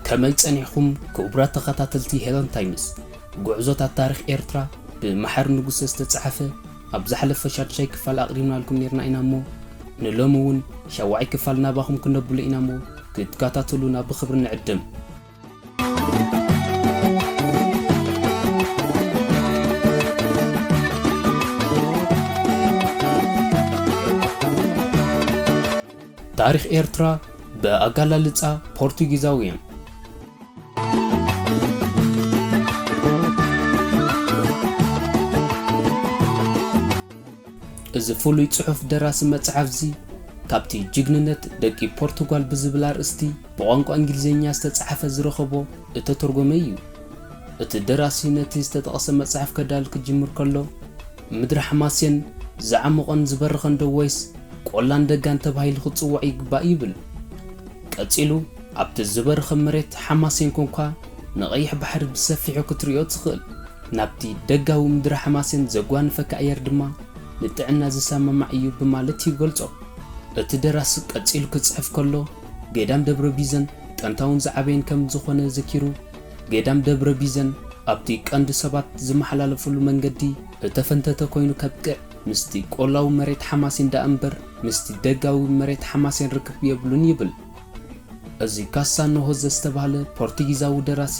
ከመይ ጸኒሕኩም ክቡራት ተኸታተልቲ ሄለን ታይምስ? ጉዕዞታት ታሪኽ ኤርትራ ብመሓሪ ንጉሰ ዝተጻሕፈ ኣብ ዝሓለፈ ሻድሻይ ክፋል ኣቕሪብናልኩም ኔርና ኢና እሞ፣ ንሎሚ እውን ሻውዓይ ክፋል ናባኹም ክነብሎ ኢና እሞ፣ ክትከታተሉና ብኽብሪ ንዕድም። ታሪኽ ኤርትራ ብኣገላልጻ ፖርቱጊዛውያን። እዚ ፍሉይ ጽሑፍ ደራሲ መጽሓፍዚ፣ ካብቲ ጅግንነት ደቂ ፖርቱጋል ብዝብል ኣርእስቲ ብቋንቋ እንግሊዝኛ ዝተጻሕፈ ዝረኸቦ እተተርጎመ እዩ። እቲ ደራሲ ነቲ ዝተጠቕሰ መጽሓፍ ከዳሉ ክጅምር ከሎ፣ ምድሪ ሓማሴን ዝዓሞቐን ዝበረኸን ዶ ወይስ ቆላን ደጋን ተባሂሉ ክጽዋዕ ይግባእ ይብል። ቀጺሉ፣ ኣብቲ ዝበረኸ መሬት ሓማሴን ኮንካ ንቐይሕ ባሕሪ ብሰፊሑ ክትርእዮ ትኽእል። ናብቲ ደጋዊ ምድሪ ሓማሴን ዘጓንፈካ ኣየር ድማ ንጥዕና ዝሰማማዕ እዩ ብማለት ይገልጾ። እቲ ደራሲ ቀጺሉ ክጽሕፍ ከሎ፣ ገዳም ደብረ ቢዘን ጥንታውን ዝዓበየን ከም ዝኾነ ዘኪሩ፣ ገዳም ደብረ ቢዘን ኣብቲ ቀንዲ ሰባት ዝመሓላለፉሉ መንገዲ እተፈንተተ ኮይኑ ከብቅዕ፣ ምስቲ ቆላዊ መሬት ሓማሴን ደኣ እምበር ምስቲ ደጋዊ መሬት ሓማሴን ርክብ የብሉን ይብል። እዚ ካሳኖ ሆዘ ዝተባህለ ፖርቱጊዛዊ ደራሲ፣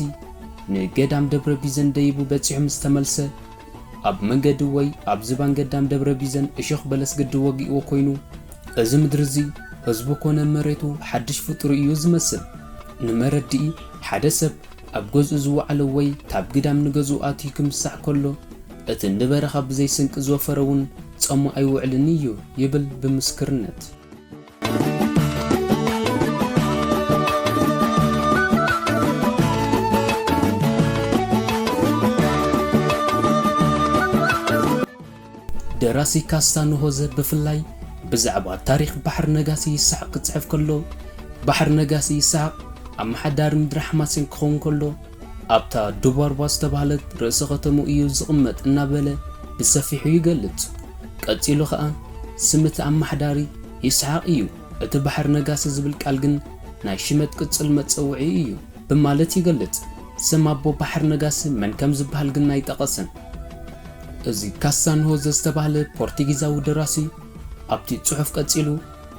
ንገዳም ደብረ ቢዘን ደይቡ በጺሑ ምስ ተመልሰ፣ ኣብ መንገዲ ወይ ኣብ ዝባን ገዳም ደብረ ቢዘን እሾኽ በለስ ግዲ ወጊእዎ ኮይኑ፣ እዚ ምድሪ እዚ ህዝቡ ኮነ መሬቱ ሓድሽ ፍጡር እዩ ዝመስል። ንመረድኢ፣ ሓደ ሰብ ኣብ ገዝኡ ዝወዓለ ወይ ካብ ግዳም ንገዝኡ ኣትዩ ክምሳሕ ከሎ፣ እቲ ንበረኻ ብዘይ ስንቂ ዝወፈረ እውን ጸሙ ኣይውዕልን እዩ ይብል ብምስክርነት። ደራሲ ካስታንሆዘ ብፍላይ ብዛዕባ ታሪኽ ባሕር ነጋሲ ይስሓቕ ክጽሕፍ ከሎ፣ ባሕር ነጋሲ ይስሓቕ ኣመሓዳሪ ምድሪ ሓማሴን ክኸውን ከሎ፣ ኣብታ ዱባርባ ዝተባህለት ርእሲ ከተምኡ እዩ ዝቕመጥ እናበለ ብሰፊሑ ይገልጽ። ቀጺሉ ኸኣ፣ ስም እቲ ኣመሓዳሪ ይስሓቕ እዩ። እቲ ባሕር ነጋሲ ዝብል ቃል ግን ናይ ሽመት ቅጽል መጸውዒ እዩ ብማለት ይገልጽ። ስም ኣቦ ባሕር ነጋሲ መን ከም ዝበሃል ግን ኣይጠቐሰን። እዚ ካሳንሆዘ ዝተባህለ ፖርቱጊዛዊ ደራሲ ኣብቲ ጽሑፍ ቀጺሉ፣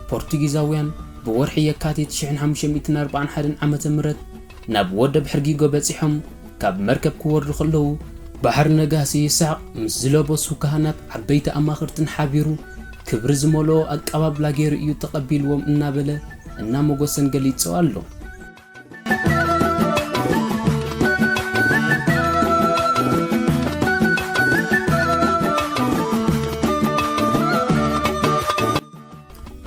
ፖርቱጊዛውያን ብወርሒ የካቲት ሽሕን ሓሙሽተ ሚእትን ኣርባዓን ሓደን ዓመተ ምህረት ናብ ወደብ ሕርጊጎ በጺሖም ካብ መርከብ ክወርዱ ከለዉ፣ ባሕር ነጋሲ ይስሓቕ ምስ ዝለበሱ ካህናት ዓበይቲ ኣማኽርትን ሓቢሩ ክብሪ ዝመልኦ ኣቀባብላ ገይሩ እዩ ተቐቢልዎም እናበለ እናመጎሰን ገሊጹ ኣሎ።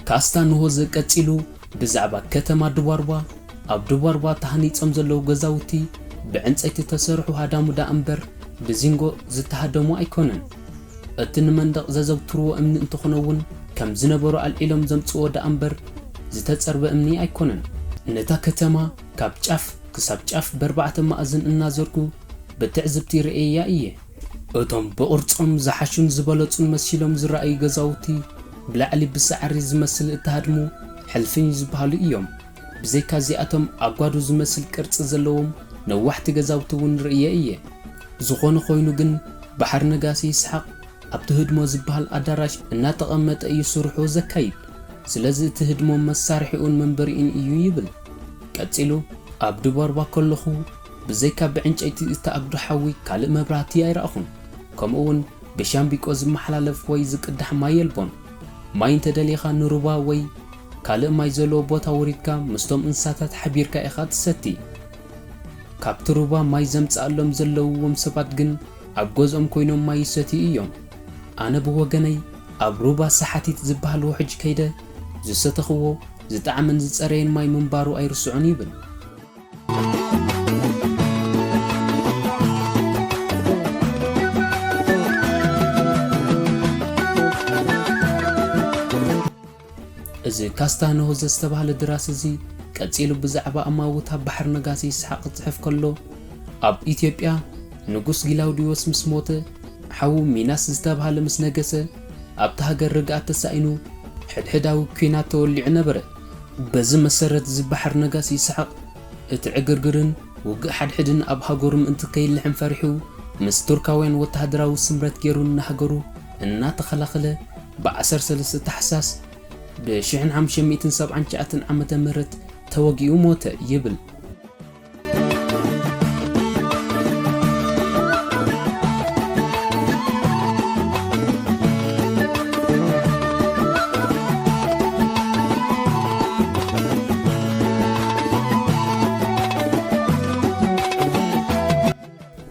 ካስታንሆዘ ቀጺሉ ብዛዕባ ከተማ ዱባርባ፣ ኣብ ዱባርባ ተሃኒጾም ዘለዉ ገዛውቲ ብዕንጸይቲ ተሰርሑ ሃዳሙ ደኣ እምበር ብዚንጎ ዝተሃደሙ ኣይኮነን። እቲ ንመንደቕ ዘዘውትርዎ እምኒ እንተኾነ እውን፣ ከም ዝነበሮ ኣልዒሎም ዘምጽእዎ ደኣ እምበር ዝተጸርበ እምኒ ኣይኮነን። ነታ ከተማ ካብ ጫፍ ክሳብ ጫፍ በርባዕተ መኣዝን እናዘርኩ ብትዕዝብቲ ርእየያ እየ። እቶም ብቕርጾም ዝሓሹን ዝበለጹን መሲሎም ዝረኣዩ ገዛውቲ፣ ብላዕሊ ብሳዕሪ ዝመስል እተሃድሙ ሕልፍኝ ዝበሃሉ እዮም። ብዘይካ እዚኣቶም ኣጓዱ ዝመስል ቅርጺ ዘለዎም ነዋሕቲ ገዛውቲ እውን ርእየ እየ። ዝኾነ ኮይኑ ግን፣ ባሕር ነጋሲ ይስሓቕ ኣብቲ ህድሞ ዝበሃል ኣዳራሽ እናተቐመጠ እዩ ስርሑ ዘካይድ። ስለዚ እቲ ህድሞ መሳርሒኡን መንበሪኡን እዩ ይብል። ቀጺሉ፣ ኣብ ድባርባ ከለኹ ብዘይካ ብዕንጨይቲ እተኣግዶ ሓዊ ካልእ መብራህቲ ኣይረኣኹን። ከምኡውን ብሻምቢቆ ዝመሓላለፍ ወይ ዝቅዳሕ ማይ የልቦን። ማይ እንተደሊኻ ንሩባ ወይ ካልእ ማይ ዘለዎ ቦታ ወሪድካ ምስቶም እንስሳታት ሓቢርካ ኢኻ ትሰቲ። ካብቲ ሩባ ማይ ዘምጽኣሎም ዘለውዎም ሰባት ግን ኣብ ገዝኦም ኮይኖም ማይ ይሰትዩ እዮም። ኣነ ብወገነይ ኣብ ሩባ ሰሓቲት ዝበሃል ውሕጅ ከይደ ዝሰተኽዎ ዝጠዓመን ዝጸረየን ማይ ምንባሩ ኣይርስዖን ይብል። እዚ ካስታንሆዘ ዝተባህለ ደራሲ እዚ ቀጺሉ ብዛዕባ ኣማውታ ባሕር ነጋሲ ይስሓቕ ክጽሕፍ ከሎ፣ ኣብ ኢትዮጵያ ንጉስ ጊላውዲዮስ ምስ ሞተ፣ ሓዉ ሚናስ ዝተባህለ ምስ ነገሰ፣ ኣብታ ሃገር ርግኣት ተሳኢኑ፣ ሕድሕዳዊ ኲናት ተወሊዑ ነበረ። በዚ መሰረት እዚ ባሕር ነጋሲ ይስሓቕ እቲ ዕግርግርን ውግእ ሓድሕድን ኣብ ሃገሩ ምእንቲ ከይልሕም ፈሪሑ፣ ምስ ቱርካውያን ወተሃደራዊ ስምረት ገይሩ ንሃገሩ እናተኸላኸለ፣ ብ ዓሰርተ ሰለስተ ታሕሳስ ብ ሽሕን ሓሙሽተ ሚእትን ሰብዓን ትሽዓተን ዓመተ ምህረት ተወጊኡ ሞተ ይብል።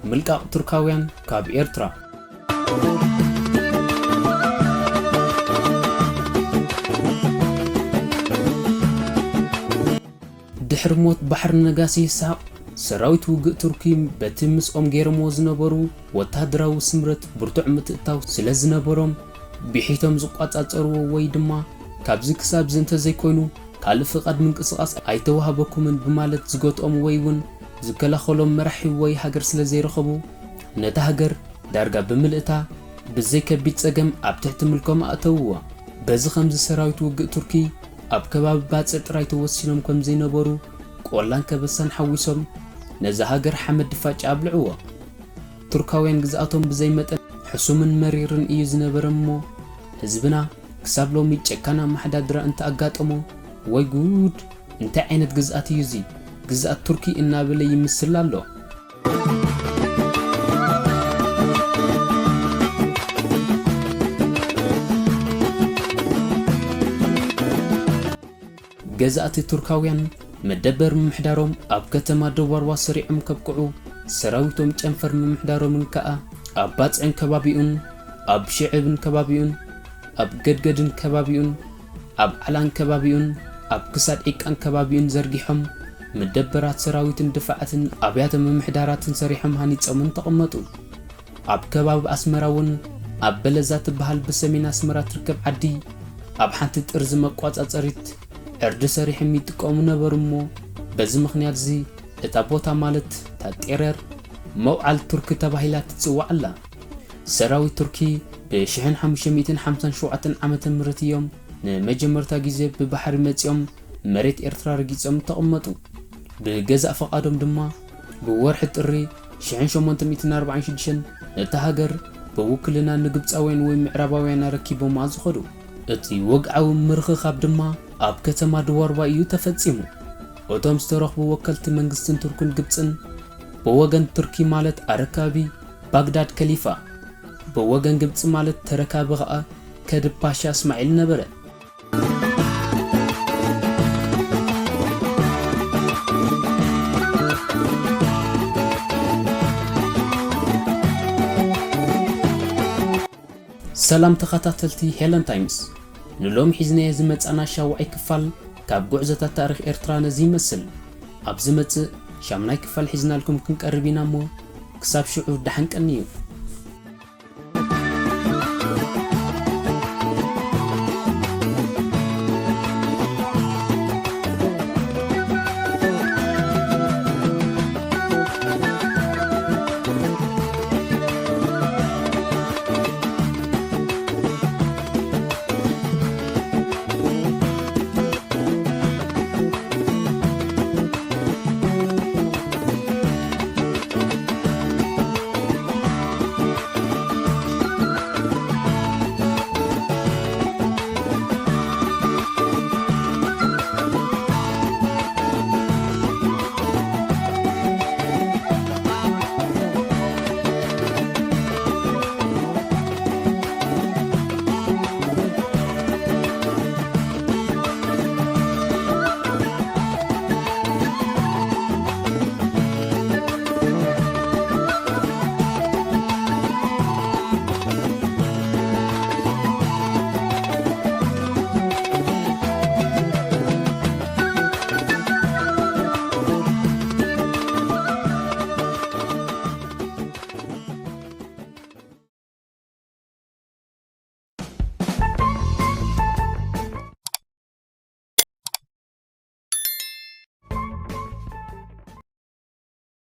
ምልቃቕ ቱርካውያን ካብ ኤርትራ። ድሕሪ ሞት ባሕሪ ነጋሲ ይስሐቕ፣ ሰራዊት ውግእ ቱርኪ በቲ ምስኦም ገይሮምዎ ዝነበሩ ወተሃደራዊ ስምረት ብርቱዕ ምትእትታው ስለ ዝነበሮም፣ ብሒቶም ዝቋጻጸርዎ ወይ ድማ ካብዚ ክሳብ እዚ እንተዘይኮይኑ ካልእ ፍቓድ ምንቅስቓስ ኣይተዋህበኩምን ብማለት ዝገትኦም ወይ እውን ዝከላኸሎም መራሒ ወይ ሃገር ስለ ዘይረኸቡ፣ ነታ ሃገር ዳርጋ ብምልእታ ብዘይ ከቢድ ጸገም ኣብ ትሕቲ ምልኮም ኣእተውዋ። በዚ ኸምዚ ሰራዊት ውግእ ቱርኪ ኣብ ከባቢ ባጽዕ ጥራይ ተወሲኖም ከም ዘይነበሩ፣ ቆላን ከበሳን ሓዊሶም ነዛ ሃገር ሓመድ ድፋጫ ኣብልዕዎ። ቱርካውያን ግዝኣቶም ብዘይ መጠን ሕሱምን መሪርን እዩ ዝነበረ እሞ፣ ህዝብና ክሳብ ሎሚ ጨካን ኣመሓዳድራ እንተኣጋጠሞ፣ ወይ ጉድ! እንታይ ዓይነት ግዝኣት እዩ እዚ? ግዝኣት ቱርኪ እናበለ ይምስል ኣሎ። ገዛእቲ ቱርካውያን መደበር ምምሕዳሮም ኣብ ከተማ ደዋርዋ ሰሪዖም ከብቅዑ፣ ሰራዊቶም ጨንፈር ምምሕዳሮምን ከኣ ኣብ ባጽዕን ከባቢኡን፣ ኣብ ሽዕብን ከባቢኡን፣ ኣብ ገድገድን ከባቢኡን፣ ኣብ ዓላን ከባቢኡን፣ ኣብ ክሳድ ዒቃን ከባቢኡን ዘርጊሖም፣ መደበራት ሰራዊትን ድፋዓትን ኣብያተ ምምሕዳራትን ሰሪሖም ሃኒጾምን ተቐመጡ። ኣብ ከባቢ ኣስመራ እውን ኣብ በለዛ ትበሃል ብሰሜን ኣስመራ ትርከብ ዓዲ ኣብ ሓንቲ ጥርዚ መቋጻጸሪት ዕርዲ ሰሪሖም ይጥቀሙ ነበሩ እሞ በዚ ምኽንያት እዚ እታ ቦታ ማለት ታጤረር መውዓል ቱርኪ ተባሂላ ትጽዋዕ ኣላ። ሰራዊት ቱርኪ ብ ሽሕን ሓሙሽተ ሚእትን ሓምሳን ሸውዓተን ዓመተ ምህረት እዮም ንመጀመርታ ግዜ ብባሕሪ መጺኦም መሬት ኤርትራ ረጊጾም ተቐመጡ። ብገዛእ ፈቓዶም ድማ ብወርሒ ጥሪ ሽሕን ሸሞንተ ሚእትን ኣርባዓን ሽዱሽተን ነታ ሃገር ብውክልና ንግብጻውያን ወይ ምዕራባውያን ኣረኪቦማ ዝኸዱ። እቲ ወግዓዊ ምርኽኻብ ድማ ኣብ ከተማ ድዋርባ እዩ ተፈጺሙ። እቶም ዝተረኽቡ ወከልቲ መንግስትን ቱርክን ግብጽን ብወገን ቱርኪ ማለት ኣረካቢ ባግዳድ ከሊፋ፣ ብወገን ግብጺ ማለት ተረካቢ ኸኣ ከድር ፓሻ እስማዒል ነበረ። ሰላም ተኸታተልቲ ሄለን ታይምስ፣ ንሎሚ ሒዝናዮ ዝመጻና ሻውዓይ ክፋል ካብ ጉዕዞታት ታሪኽ ኤርትራ ነዚ ይመስል። ኣብ ዝመጽእ ሻምናይ ክፋል ሒዝናልኩም ክንቀርብ ኢና እሞ ክሳብ ሽዑ ደሓን ቀንዩ።